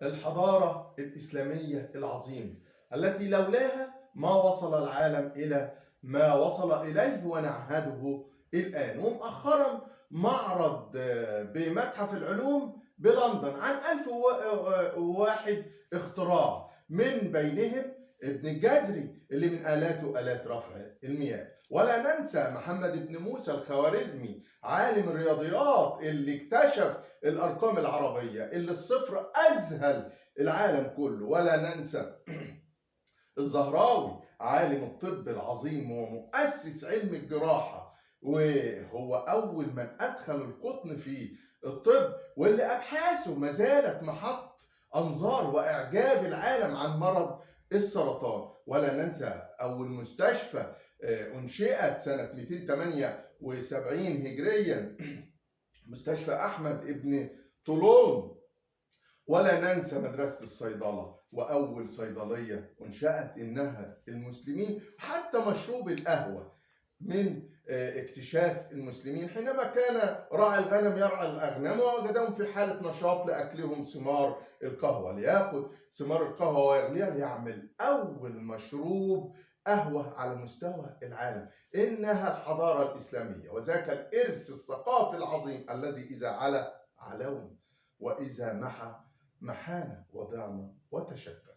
الحضارة الإسلامية العظيمة التي لولاها ما وصل العالم إلى ما وصل إليه ونعهده الآن. ومؤخرا معرض بمتحف العلوم بلندن عن 1001 اختراع، من بينهم ابن الجزري اللي من آلاته آلات رفع المياه. ولا ننسى محمد بن موسى الخوارزمي عالم الرياضيات اللي اكتشف الأرقام العربية اللي الصفر أذهل العالم كله. ولا ننسى الزهراوي عالم الطب العظيم ومؤسس علم الجراحة، وهو أول من أدخل القطن في الطب، واللي أبحاثه ما زالت محط أنظار وإعجاب العالم عن مرض السرطان. ولا ننسى أول مستشفى أنشئت سنة 278 هجريا، مستشفى أحمد ابن طولون. ولا ننسى مدرسة الصيدلة وأول صيدلية أنشأت إنها المسلمين. حتى مشروب القهوة من اكتشاف المسلمين حينما كان راعي الغنم يرعى الأغنام ووجدهم في حالة نشاط لأكلهم ثمار القهوة، ليأخذ ثمار القهوة ويغليها ليعمل أول مشروب قهوة على مستوى العالم. إنها الحضارة الإسلامية وذاك الإرث الثقافي العظيم الذي إذا علا علونا وإذا محى محانا وضعنا وتشتتنا.